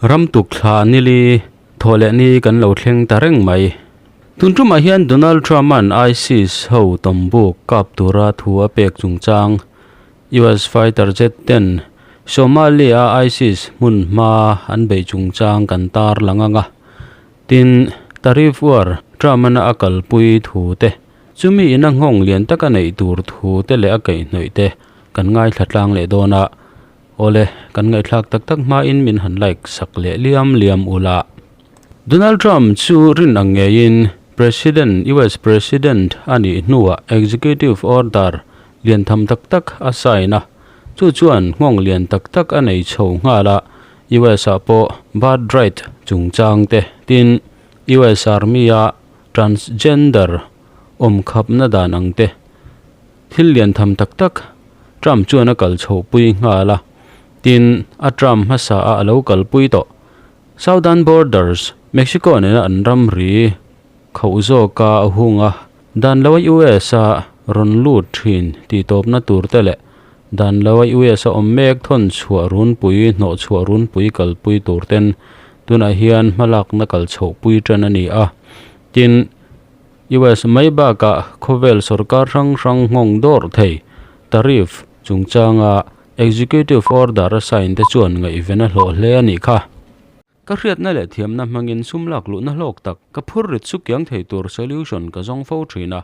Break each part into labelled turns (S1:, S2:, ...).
S1: Ram tuk thla nili thawh leh ni kan lo thleng ta reng mai. Tun tumah hian Donald Trump-a'n ISIS ho tawmbuk kap tura thu a pek chungchang US fighter jet ten Somalia-a ISIS hmun hma an beih chungchang kan tar lang ang a. Tin, tariff war Trump-ana a kalpui thu te, chumi ina nghawng lian taka neih tur thu te leh a kaihhnawih te kan ngaithla tlang leh dawn a. Awle, kan ngaihthlak tak tak hmain min han like sak leh liam liam ula. Donald Trump chu rin ang ngeiin President, US President a nih hnuah Executive Order lian tham tak tak a sign a, chu chuan nghawng lian tak tak a nei chho nghal a, US ah pawh birthright chungchang te tin US Army a transgender awmkhapna dan ang te thil lian tham tak tak Trump chuan a kal chhohpui nghal a, tin a Trump hmasa a alo kalpui tawh. Southern Borders, Mexico nena an ramri khauh zawka a hung a, dan loa US a rawn lut thin tih tawpna tur te leh dan loa US a awm mek thawn chhuah runpui hnawh chhuah runpui kalpui tur ten tunah hian hmalakna kal chhohpui tan a ni a. Tin, US mai bakah khawvel sorkar hrang hrang nghawng dawr thei tariff chungchanga Executive Order a sign te chuan ngaihven a hlawh hle a nih kha. Ka hriatna leh thiamna hmangin sum lak luhna hlawk tak ka phur rit chu kiang thei tur solution ka zawng fo thin a.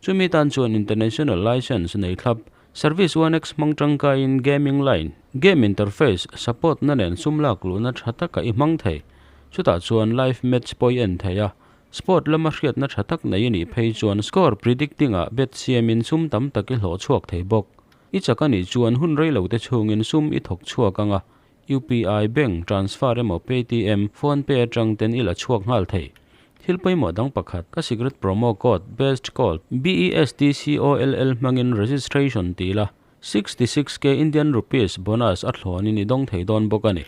S1: Chumi tan chuan international license nei thlap Service 1X hmang tangkaiin gaming line, game interface, support na nen sum lak luhna tha taka i hmang thei. Chutah chuan live match pawh i en thei a, sport lama hriatna tha tak nei i nih phei chuan score predicting ah bet siamin sum tam tak i hlawh chhuak thei bawk. I chak a nih chuan hun rei lo te chhungin sum i thawk chhuak ang a, UPI, bank transfer emaw Paytm, PhonePe atang ten i la chhuak nghal thei. Thil pawimawh dang pakhat, ka secret promo code BESTCALL, BESTCOLL, hmangin registration ti la, 66k Indian Rupees bonus a thlawnin i dawng thei dawn bawk a ni.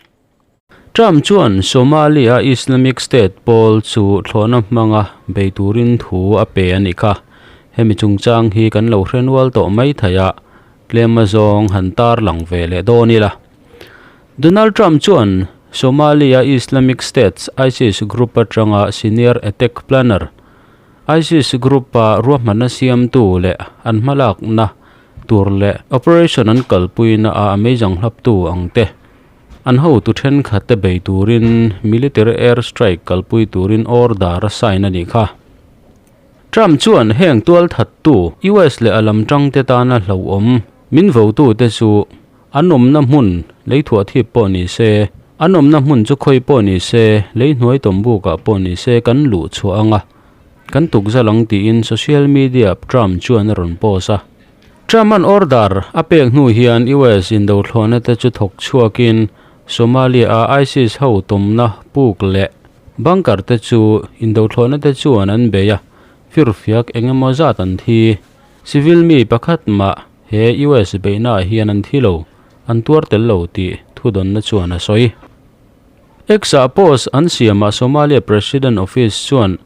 S1: Trump chuan Somalia Islamic State pawl chu thlawhna hmanga bei turin thu a pe a nih kha. Hemi chungchang hi kan lo hre nual tawh mai thei a, tlem azawng han tarlang ve leh dawn ila. Donald Trump chuan Somalia Islamic State's ISIS group atanga senior attack planner, ISIS group-a ruahmanna siamtu leh an hmalakna tur leh operation an kalpuina a meizang hlaptu ang te, An hotu thenkhat te bei turin military air strike kalpui turin order a sign a nih kha. Trump chuan heng tualthattu US leh a lam tangte tana hlauhawm min votute chu an awmna hmun lei thuah thip pawh ni se, an awmna hmun chu khawi pawh ni se, lei hnuai tawmbukah pawh ni se kan luh chhuah anga kan tukzal ang tiin social media Trump chuan a rawn post a. Trump-a'n order a pek hnu hian US indothlawhna te chu thawk chhuakin Somalia-a ISIS ho tumna puk leh bunker te chu indothlawhna te chuan an bei a, firfiak eng emaw zat an thi. Civil mi pakhat mah he US beihnaah hian an thi lo, an tuar tel lo tih thudawnna chuan a sawi. X-ah post an siamah Somalia President Office chuan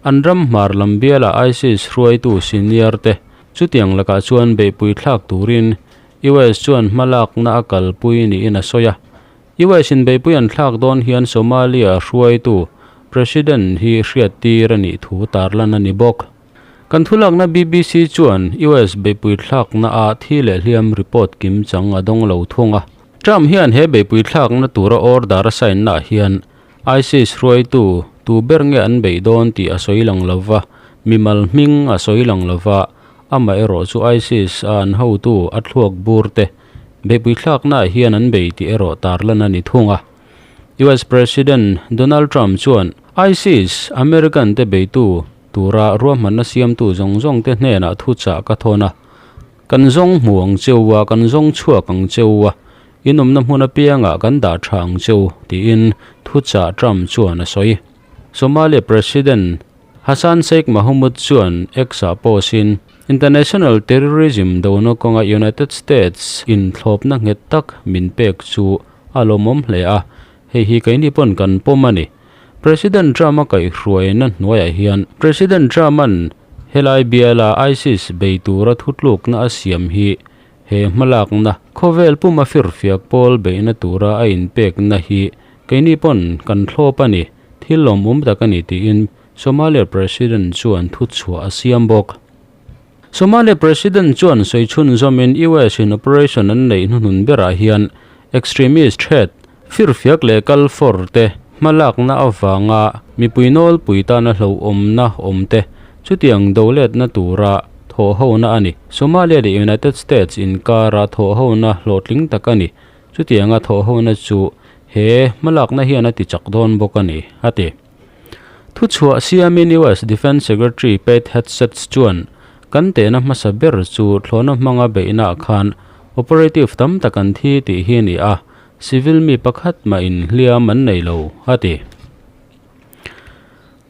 S1: an ram hmar lam biala ISIS hruaitu senior te chutiang lakah chuan beihpui thlak turin US chuan hmalakna a kalpui niin a sawi a. US in beihpui an thlak dawn hian Somalia hruaitu President hi hriattir a nih thu tarlan a ni bawk. Kan thulakna BBC chuan US beihpui thlakna ah thi leh hliam report kim chang a dawng lo thung a. Trump hian he beihpui thlakna tura order a sign naah hian ISIS hruaitu tu ber nge an beih dawn tih a sawi lang lo va, mimal hming a sawi lang lo va, amaherawh chu ISIS a an hotu a thluak bur te beihpui thlaknaah hian an bei tih erawh tarlan a ni thung a. US President Donald Trump chuan ISIS, American te beitu, tura ruahmanna siamtu zawng zawng te hnenah thuchah ka thawn a, Kan zawng hmu ang cheu a, kan zawng chhuak ang cheu a, in awmna hmun apiangah kan dah tha ang cheu, tiin thuchah Trump chuan a sawi. Somalia President Hassan Sheikh Mohamud chuan X-ah post-in, International terrorism dona kawnga United States in thlawpna nghet tak min pek chu a lawmawm hle a, hei hi keini pawn kan pawm a ni. President Trump-a kaihhruaina hnuaiah hian President Trump-a'n helai biala ISIS bei tura thutlukna a siam hi he hmalakna khawvel puma firfiak pawl beihna tura a inpekna hi keini pawn kan thlawp a ni, thil lawmawm tak a ni tiin Somalia President chuan thuchhuah a siam bawk. Somalia President chuan sawi chhunzawmin US in operation an neih hnuhnun berah hian extremist threat, firfiak leh kal fawr te hmalakna avanga mipui nawlpui tana hlauhawmna awm te chutiang doletna tura thawhhona a ni. Somalia leh United States inkara thawhhona hlawhtling tak a ni. Chutianga thawhhona chu he hmalakna hian a tichak dawn bawk a ni, a ti. Thuchhuah siamin US Defence Secretary Pete Hegseth chuan kan tehna hmasa ber chu thlawhna hmanga beihnaah khan operative tam tak an thi tih hi a ni a, civil mi pakhat mah inhliam an nei lo, a ti.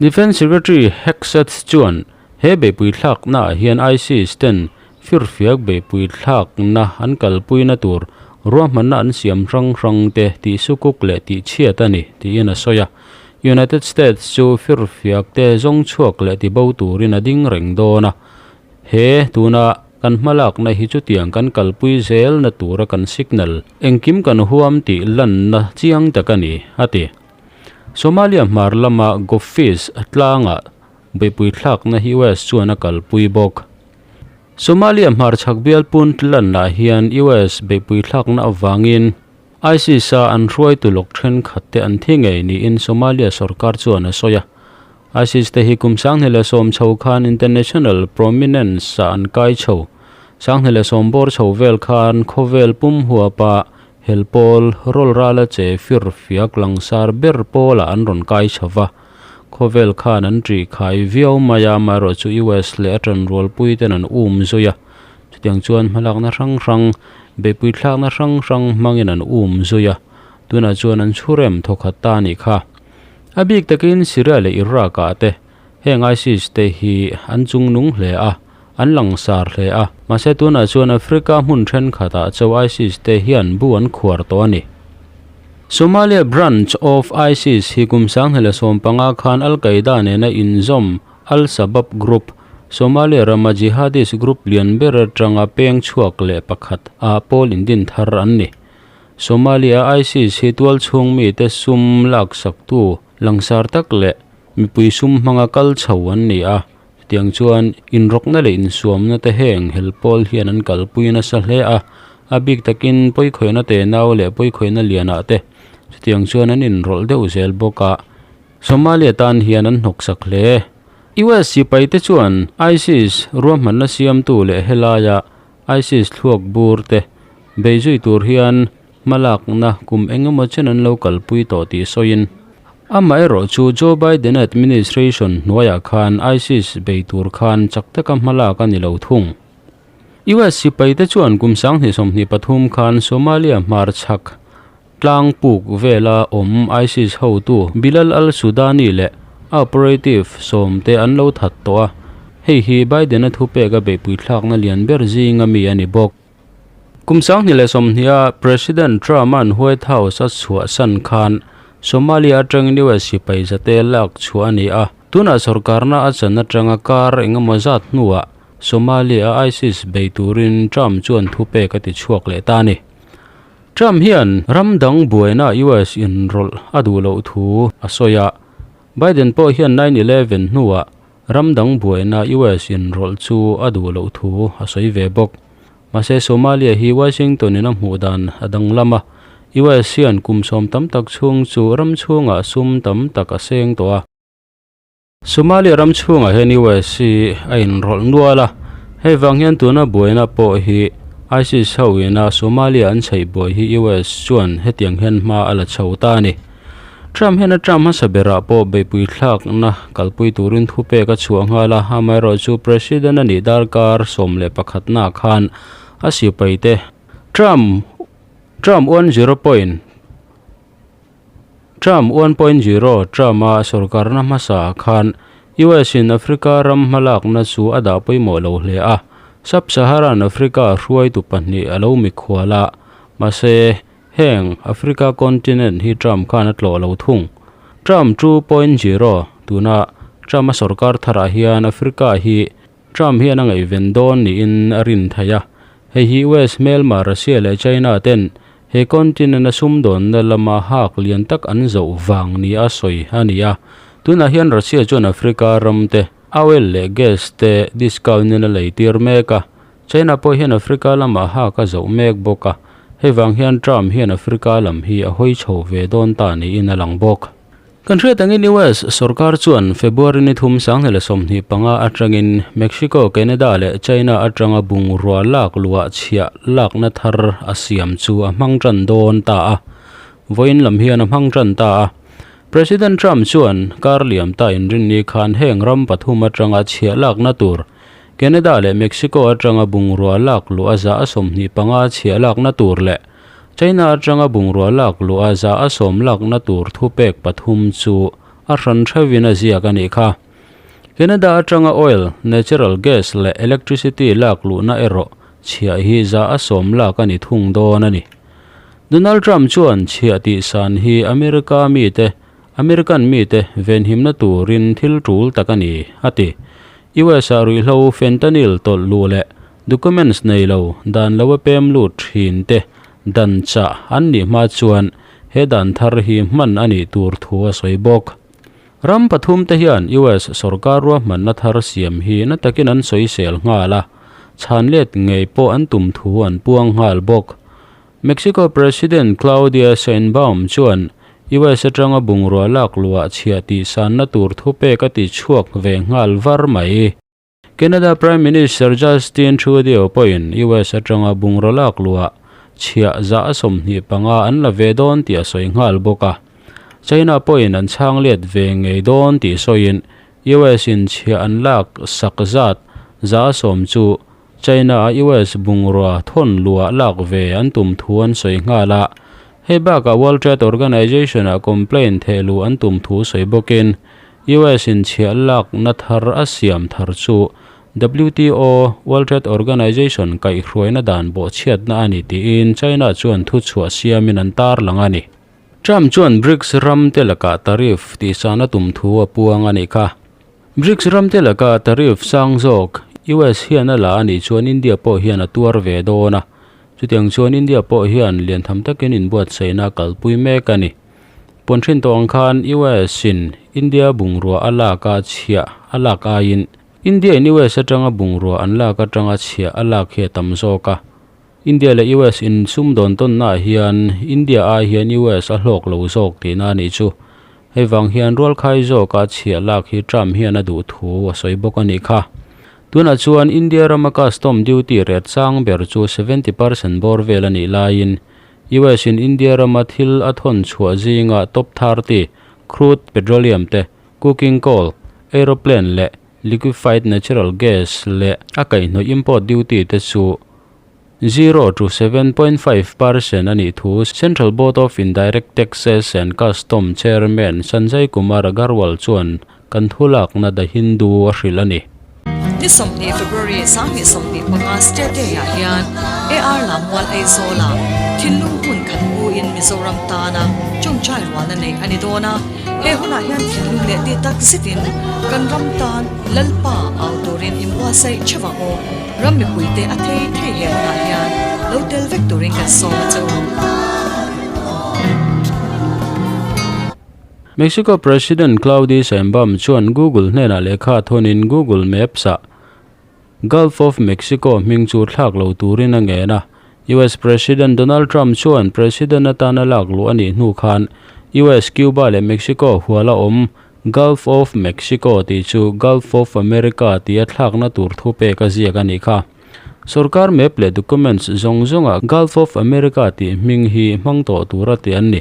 S1: Defence Secretary Hegseth chuan he beihpui thlaknaah hian ISIS ten firfiak beihpui thlakna an kalpuina tur ruahmanna an siam hrang hrang te tihsukuk leh tihchhiat a ni tiin a sawi a. United States chu firfiak te zawng chhuak leh tibo turin a ding reng dawn a. He tuna kan hmalakna hi chutiang kan kalpui zelna tura kan signal engkim kan huam tih lanna chiang tak a ni, a ti. Somalia hmar lama Gofis tlangah beihpui thlakna hi US chuan a kalpui bawk. Somalia hmarchhak bial Puntland-ah hian US beihpui thlakna avangin ISIS-a an hruaitu lawk thenkhat te an thi ngei niin Somalia sorkar chuan a sawi a. ISIS te hi kum 2010 chho khan international prominence-ah an kai chho. 2010 bawr chho vel khan khawvel pum huapa Hel pawl rawl rala che fir fiak langsar ber pawlah an rawn kai chho va, khawvel khan an ṭih khai viau mai a, amaherawh chu US leh a ṭanrualpui ten an um zui a, chutiang chuan hmalakna hrang hrang, beihpui thlakna hrang hrang hmangin an um zui a, tunah chuan an chhurem thawkhat ta a nih kha. A bik takin Syria leh Iraq ah te Heng ISIS te hi an chungnung hle a, an langsar hle a, mahse tunah chuan Africa hmun thenkhatah cho ISIS te hian bu an khuar tawh a ni. Somalia branch of ISIS hi kum 2015 khan Al-Qaeda nena inzawm Al-Shabaab group, Somalia rama jihadist group lian ber atanga peng chhuak leh pakhat ah pawl indin thar an ni. Somalia ISIS hi tualchhung mite sum laksaktu langsar tak leh Mipui sum hmanga kal chho an ni a, chutiang chuan inrawkna leh insuamna te heng hel pawl hian an kalpui nasa hle a, a bik takin pawikhawihna tenau leh pawikhawihna lianah te chutiang chuan an inrawlh deuh zel bawk a, Somalia tan hian an hnawksak hle. US sipai te chuan ISIS ruahmanna siamtu leh helaia ISIS thluak bur te bei zui tur hian hmalakna kum engemaw chen an lo kalpui tawh tih sawiin, amaherawh chu Joe Biden administration hnuaiah khan ISIS bei tur khan chak taka hmalak a ni lo thung. US sipaite chuan kum 2023 khan Somalia hmarchhak tlang puk vela awm ISIS hotu Bilal al-Sudani leh a operative sawmte an lo that tawh a, hei hi Biden-a thupeka beihpui thlakna lian ber zinga mi a ni bawk. Kum 2020 a President Trump-a'n White House a chhuahsan khan Somalia atangin US sipai zate lak chhuah a ni a. Tunah sorkarna a chan atanga kar engemaw zat hnuah Somalia a ISIS bei turin Trump chuan thupek a ti chhuak leh ta a ni. Trump hian ram dang buaina US inrawlh a duh loh thu a sawi a. Biden pawh hian 9/11 hnuah Ram dang buaina US inrawlh chu a duh loh thu a sawi ve bawk. Mahse Somalia hi Washington in a hmuh dan a danglam a, US hian kum sawm tam tak chhung chu ram chhungah sum tam tak a seng tawh a. Somalia ram chhungah hian US hi a inrawlh nual a, hei vang hian tuna buaina pawh hi ISIS ho ina Somalia an chheih buai hi US chuan hetiang hian hma a la chho ta a ni. Trump hian a term hmasa berah pawh beihpui thlakna kalpui turin thupek a chhuah nghal a, amaherawh chu President a nih darkar 11 na khan a sipaite Trump Trump one zero point Trump 1.0 Trump-a sorkarna hmasa khan US in Africa ram hmalakna chu a dah pawimawh lo hle a, Sub-Saharan Africa hruaitu pahnih a lo mikhual a, mahse Heng Africa continent hi Trump khan a tlawh lo thung. Trump 2.0, Tuna Trump-a sorkar tharah hian Africa hi Trump hian a ngaihven dawn niin a rin theih a. Hei hi US hmelma Russia leh China ten he continent-a sumdawnna lama hak lian tak an zoh vang nia sawi a ni a. Tunah hian Russia chuan Africa ram te oil leh gas te discount-in a lei tir mek a. China pawh hian Africa lamah hak a zoh mek bawk a. Hei vang hian Trump hian Africa lam hi a hawi chho ve dawn ta niin a lang bawk. Kan hriat angin US sorkar chuan February ni thum 2025 atangin Mexico, Canada leh China atanga bungrua lak luah chhiah lakna thar a siam chu a hmang tan dawn ta a, vawiin lam hian a hmang tan ta a. President Trump chuan kar liam ta inrinni khan heng ram pathum atanga chhiah lakna tur Canada leh Mexico atanga bungrua lak luh a za a 25 chhiah lakna tur leh China atanga bungrua lak luh a za a sawm lakna tur thupek pathum chu a hran theuhin a ziak a nih kha. Canada atanga oil, natural gas leh electricity lak luhna erawh chhiah hi za a sawm lak a ni thung dawn a ni. Donald Trump chuan chhiah tih san hi America mite American mite venhimna turin thil tul tak a ni, a ti. US-ah ruihhlo fentanyl tawlh luh leh documents nei lo dan lo a pem lut thin te dan chah an nih hma chuan he dan thar hi hman a nih tur thu a sawi bawk. Ram pathum te hian US sorkar ruahmanna thar siam hi na takin an sawisel nghal a, chhan let ngei pawh an tum thu an puang nghal bawk. Mexico President Claudia Sheinbaum chuan US atanga bungrua lak luah chhiah tih sanna tur thupek a ti chhuak ve nghal var mai. Canada Prime Minister Justin Trudeau pawhin US atanga bungrua lak luah chhiah zah a 25 an la ve dawn tih a sawi nghal bawk a. China pawhin an chhang let ve ngei dawn tih sawiin US in chhiah an lak sak zat za a sawm chu China-a US bungrua thawn luah lak ve an tum thu an sawi nghal a, hei bakah World Trade Organization-ah complaint theh luh an tum thu sawi bawkin US-in chhiah lakna thar a siam thar chu WTO, World Trade Organization, kaihhruaina dan bawhchhiatna a ni tiin China chuan thuchhuah siamin an tarlang a ni. Trump chuan BRICS ram te lakah tariff tihsan a tum thu a puang a nih kha. BRICS ram te laka tariff sang zawk US hian a la a nih chuan India pawh hian a tuar ve dawn a, chutiang chuan India pawh hian lian tham takin inbuatsaihna a kalpui mek a ni. Puan hrin tawh ang khan US in India bungrua a lak a chhiah a lak aiin India in US atanga bungrua an lak atanga chhiah a lak hi a tam zawk a. India leh US in sumdawn tawnnaah hian India ai hian US a hlawk lo zawk tihna a nih chu. Hei vang hian rualkhai zawka chhiah lak hi Trump hian a duh thu a sawi bawk a nih kha. Tunah chuan India rama custom duty rate sang ber chu 70% bawr vel a nih laiin US in India rama thil a thawn chhuah zinga top 30, crude petroleum te, cooking coal, aeroplane leh liquefied natural gas leh a kaihhnawih import duty te chu 0 to 7.5% a nih thu Central Board of Indirect Taxes and Custom Chairman Sanjay Kumar Agarwal chuan kan thulakna The Hindu a hrilh a ni.
S2: Ni 20 February 2025 State Day ah hian AR Lammual Aizawl ah thinlung hmun khat pu in Mizoram tana tawngtai rualna neih a ni dawn a, he hunah hian thinlung leh tih tak zetin kan ram tan Lalpa au turin inbuatsaih theuh ang u. Ram mipuite a thei thei he hunah hian lo tel vek turin kan sawm a che u.
S1: Mexico President Claudia Sheinbaum chuan Google hnenah lehkha thawnin Google Maps-ah Gulf of Mexico hming chu thlak lo turin a ngen a. US President Donald Trump chuan President atana lak luh a nih hnu khan US, Cuba leh Mexico huala awm Gulf of Mexico tih chu Gulf of America tia thlakna tur thu pek a ziak a nih kha. Sorkar map leh documents zawng zawngah Gulf of America tih hming hi hmang tawh tura tih an ni.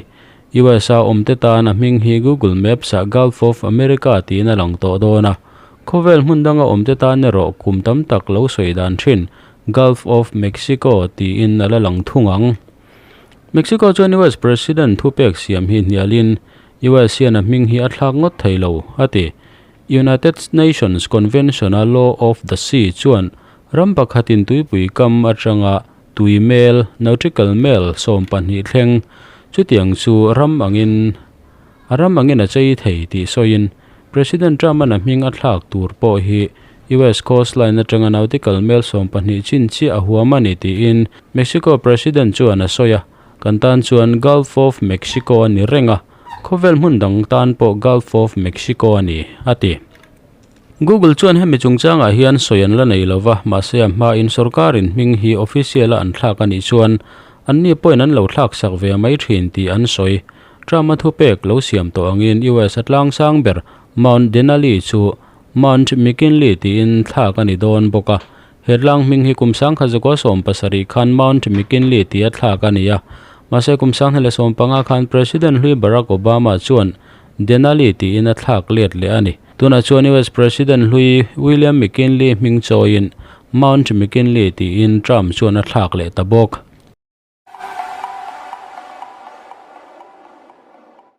S1: US-a awmte tan a hming hi Google Maps-ah Gulf of America tiin a lang tawh dawn a. Khawvel hmun danga awmte tan erawh kum tam tak lo sawi dan thin Gulf of Mexico tiin a la lang thung ang. Mexico chuan US President thupek siam hi hnialin US hian a hming hi a thlak ngawt thei lo, a ti. United Nations Convention-a Law of the Sea chuan ram pakhatin tuipui kam atanga tui mel, nautical mel, 12 thleng chutiang chu ram angin A ram angin a chei thei tih sawiin President Trump-a'n a hming a thlak tur pawh hi US coastline atanga nautical mel 12 chin chiah a huam a ni tiin Mexico President chuan a sawi a, kan tan chuan Gulf of Mexico a ni reng a, khawvel hmun dang tan pawh Gulf of Mexico a ni, a ti. Google chuan hemi chungchangah hian sawi an la nei lo va, mahse a hmain sorkarin hming hi official-a an thlak a nih chuan anni pawhin an lo thlak sak ve mai thin tih an sawi. Trump-a thupek lo siam tawh angin US a tlangsang ber Mount Denali chu Mount McKinley tiin thlak a ni dawn bawk a. He tlang hming hi kum 1970 khan Mount McKinley tia thlak a ni a. Mahse kum 2015 khan President hlui Barack Obama chuan Denali tiin a thlak let leh a ni. Tunah chuan US President hlui William McKinley hming chawiin Mount McKinley tiin Trump chuan a thlak leh ta bawk.